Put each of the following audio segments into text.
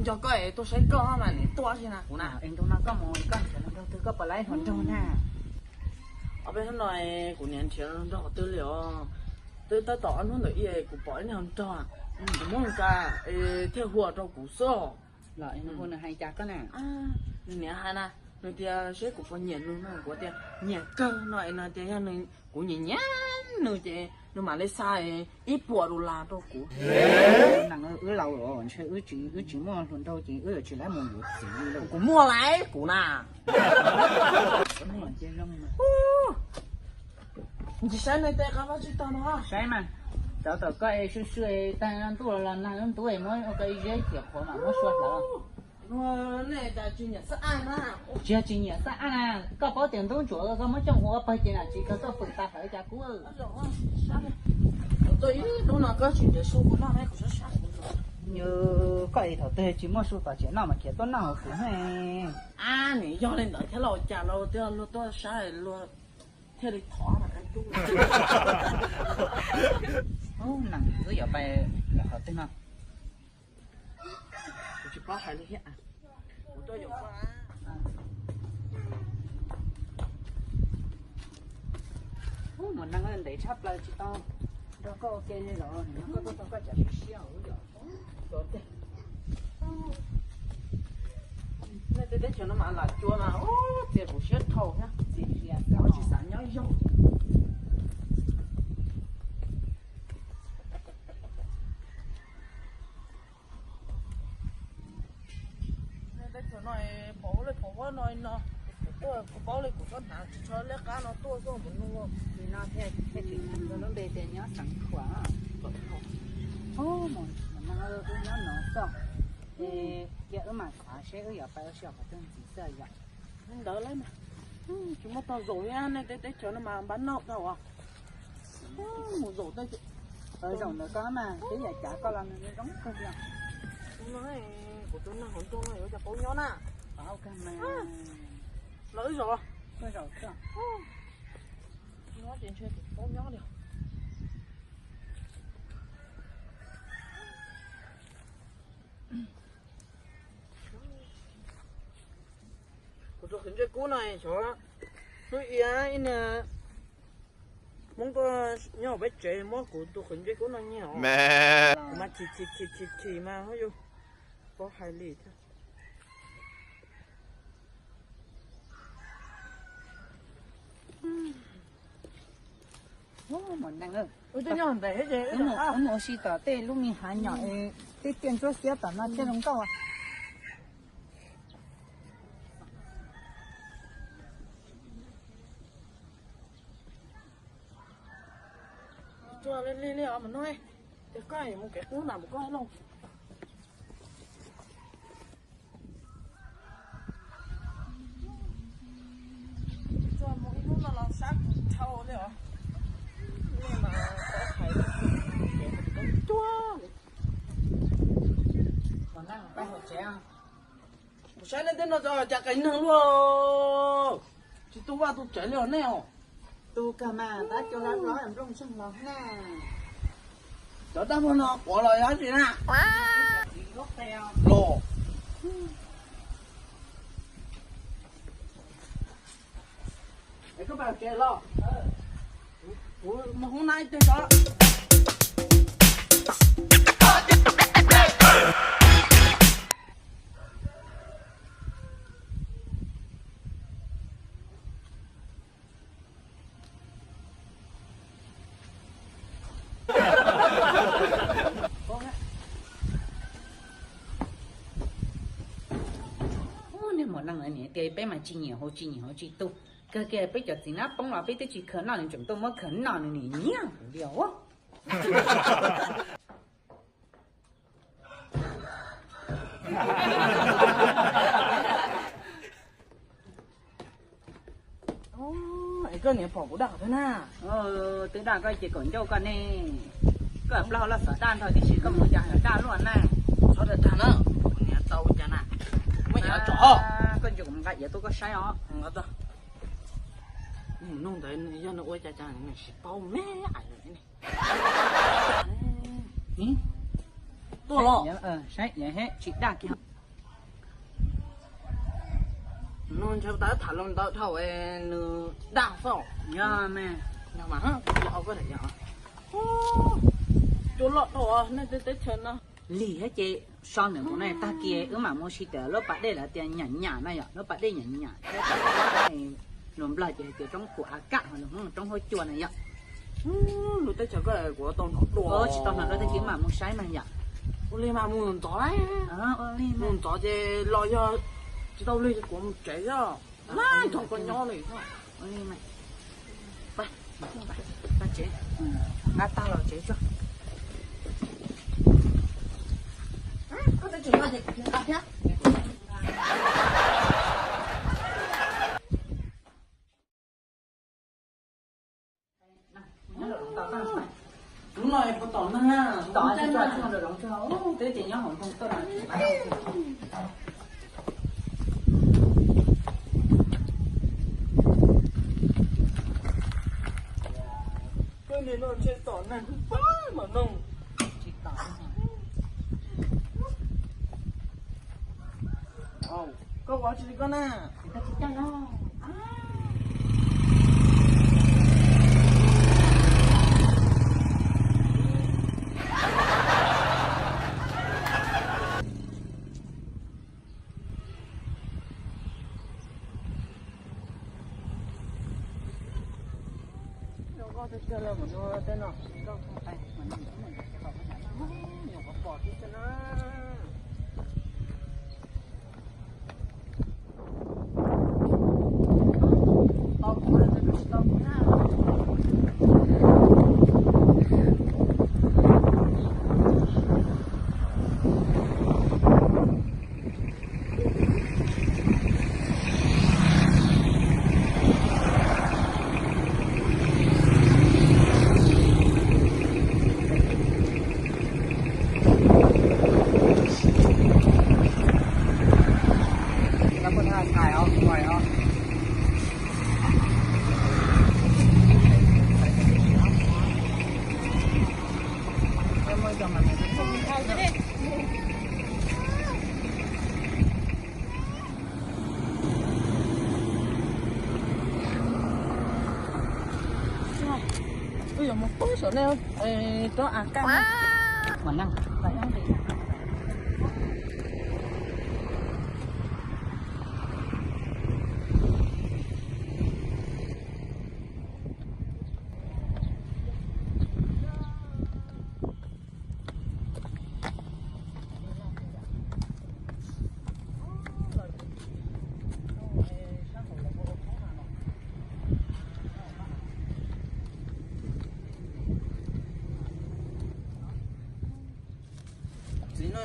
Nco koj es tuaj saib koj mas niam tuaj si na kuv na. Es ntu no koj mus koj nrhiav hluas nraug twg, koj puas laib hluas nraug na? Ob peb hnub no kuv niam nrhiav hluas nraug qhov twg li os. Twb tab tom ob hnub ntawm ib kuv pom ib niag hluas nraug, kuv muab nqa es thiaj hu rau kuv xwb. Los nws hu nws hais cas koj na? Nws niam hais na, nws tias seb kuv puas nyiam nws no, kuv tias nyiam kawg no es nws tias yog kuv nyiam nyiam nws ces nws mam li xa ib puas dollar rau kuv. Nees, wb laus lawm ntshe wb tsis, wb tsis muaj hluas nraug ces wb yuav tsis laib mus yuav txiv li lawm. Kuv muaj lawm kuv na. Tsis saib nej tej qab vaj tsib taug no. Saib mas, cov tom koj es sw sw tag ntuj los nag lub ntub es muab ua koj ib zeb ces qhuav mam muab sua hlawv. Nej cas tsis nyiam xab aj na? Tsis yog tsis nyiam xab aj na, koj paub tias ntub ntsuav koj muab coj mus ua pawg ces nam tsis kawg tuaj fwm tas hlawv cas kub. Ib hnub no koj tsis nrhiav su kuv noj ne, kuv sab sab. Yog koj es thaum twg tsis muaj su tom tsev noj mas khiav tuaj noj hauv kuv ne. Ab, nim yog li ntawd thiab los cas los twb luag tuaj sab luag thiaj li thov. Nees, wb yuav pais lawm qhov twg no? Kuv tsis paub hais li thiab. Ub, mus nees ntev tshaj plaws tsis tau nrog koj ua ke li los koj tuaj tau koj cov siab siab. Nej tej teb chaws no mas lam cua mas ub txias kuv siab dhau thiab. Txias tsis xav nyob zoo. Nej teb chaws no pom ua lej pom huab no no, kuv tuaj kuv paub li kuv tuaj hnav tsis tshua liab qab no tuaj xwb mus nug. Nim no thiaj tsis hais lub npe tias nyob xeev Khuam. Mus no wb nyob no xwb. Cia wb mam xav seb wb yuav pais ua si qhov twg ntxiv xwb yom. Ntawd lawm, tsis muaj tog zaum thiab, nej tej teb chaws no mas npab noj tau as. Mus zaum tej, zaum ntawd koj mas twb yam cav koj los nws zoo kawg li. Kuv tus neeg hauv nroog no yuav cov paub nyob na. Los wb zaum, wb zaum. Nyob ces ntshe tus paub nyob li. Kuv tus qhwv ntsej kub no xyov hnub ib ib niag Hmoob tuaj nyob hauv peb tsev muab kuv tus qhwv ntsej kub no nyiag os. Kuv mas chim chim chim chim mas ho yus paub hais li thiab. Wb mus ua si tom tej lub me hav nyom es tej tiaj ntsuab xiab tom no thiaj zoo nkauj. Tsuag li li os mas no, ces koj mus kev qub na mus koj loj. Tsuag mus ib hnub no los sab kuv dhau li os. Nej mas tau hais tias kuv kev qub cuag li. Kom neeg pab hauv tsev. Kuv saib nej tej no cas qis neeg luaj, tsis tu vaj tu tsev li os nej os. Tu kawg mas tab cua hlab hlob nplooj ntseeg los na. Cov dab muag no quav los yog dab tsi na? Los. Es koj pais tsev los? Kuv mus hoob nab ib teg tso. Ub, niag muam neeg ntawd niam tias peb mas tsis nyiam hauv tsis nyiam hauv tsis tu. Kawg kiag peb cov txiv nab poob los peb twb tsis khaws noj nws tseem tuaj muab khaws noj nws nim nyiag kuv li os. Es koj niam pom kuv daj qhov twg na? Twb daj koj ces kom ncauj koj ne. Koj plaub hau loj xov daj nrho tiam sis koj mus cas daj luaj na. Txhob dag dag na, kuv niam tau cas na. Muab iav tso. Koj ntsia kuv mus nqa iav tuaj koj saib os. Nug ntawd yog nws ua cas cas nws tsis paub me. Tuaj los. Saib iav he tsis daj kiag. Ntshe tas tham los ntawd dhau nws daj xwb. Yog mas, yog mas, yog koj tham yog. Cua loj dhau nej teb chaws no. Lig thiab ces so ntawm kuv no tag kis wb mam mus si tawm lub pas dej lawv tias nyam nyam na yom, lub pas dej nyam nyam. Lus Nplog ces hais tias roob Phu A Kaj, ho lus Hmoob roob Huab Cua na yom. Lub teb chaws koj kuv tau hnov dua. Tsis tau hnov dua tag kis wb mam mus saib mas yom. Ua li mas mus ntxov lawm. Mus ntxov ces los yog tsis tau lig ces kuv mus tsev xwb. Nrog koj nyob li. Ua li mas. Nqa tag los tsev tso. Koj tseem nqa ces kuv nqa thiab. Lub no puas tom neeg na? Tom, tsis tau tso lawm, tso twb ces nyob hauv nroog tuaj no. Koj nim no ntshe tom neeg pab mas noog. Koj ua tsi li koj na? Wb yuav mus pub saum nej roob A Kaj. Txiv no,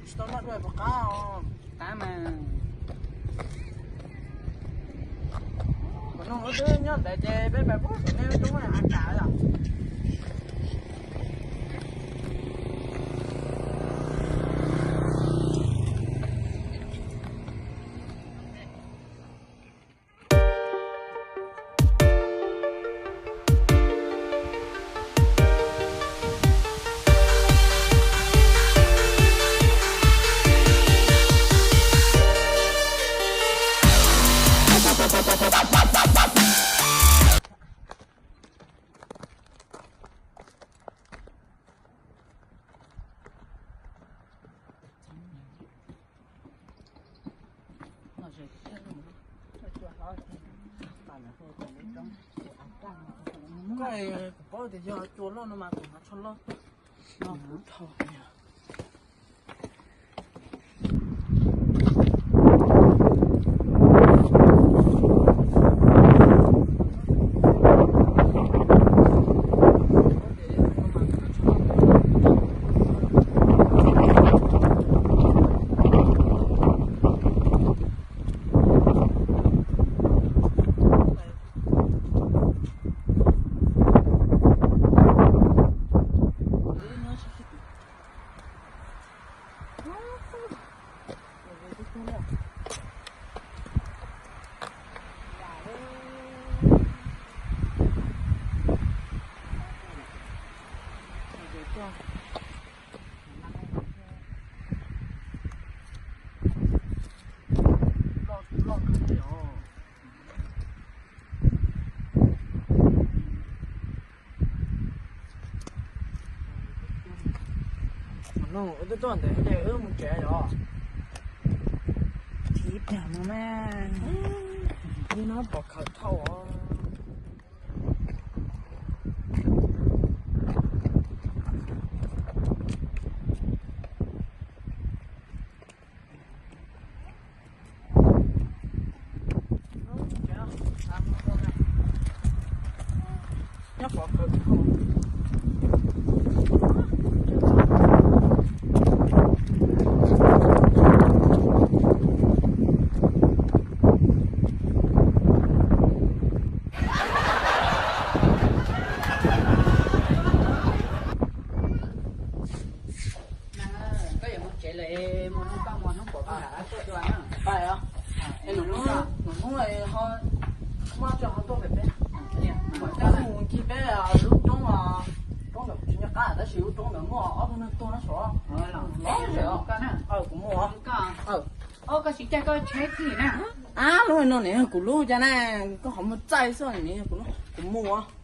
tsis tau noj dua puas qab os? Qab mas. Kuv nug lub twb nyob ntawd ces peb pais pub saum nej roob A Kaj los. Koj, kuv paub tias yog cua loj no mas kuv hnav tsho loj tuaj no kuv dhau. No wb twb tuaj ntawd ces wb mus tsev yom. Tiv pliag no na, ib no pom khawv dhau os. Koj yuav mus tsev lawm, mus nug koj mus hnub puas koj lam tuaj dua na. Pais os. Es nws hnub, nws hnub ho muaj tso ho tuaj pem peb. Mus ncig peb lub roob, roob ntawd kuv tsis nco qab tab sis lub roob ntawd muaj ob tug neeg tuag nyob saud. Los, kuv mus. Koj tsis caij koj tsheb kiag na. Ab, lub no niam yog kuv lub cas na, koj qhov muag txaij xwb niam yog kuv lub, kuv mus.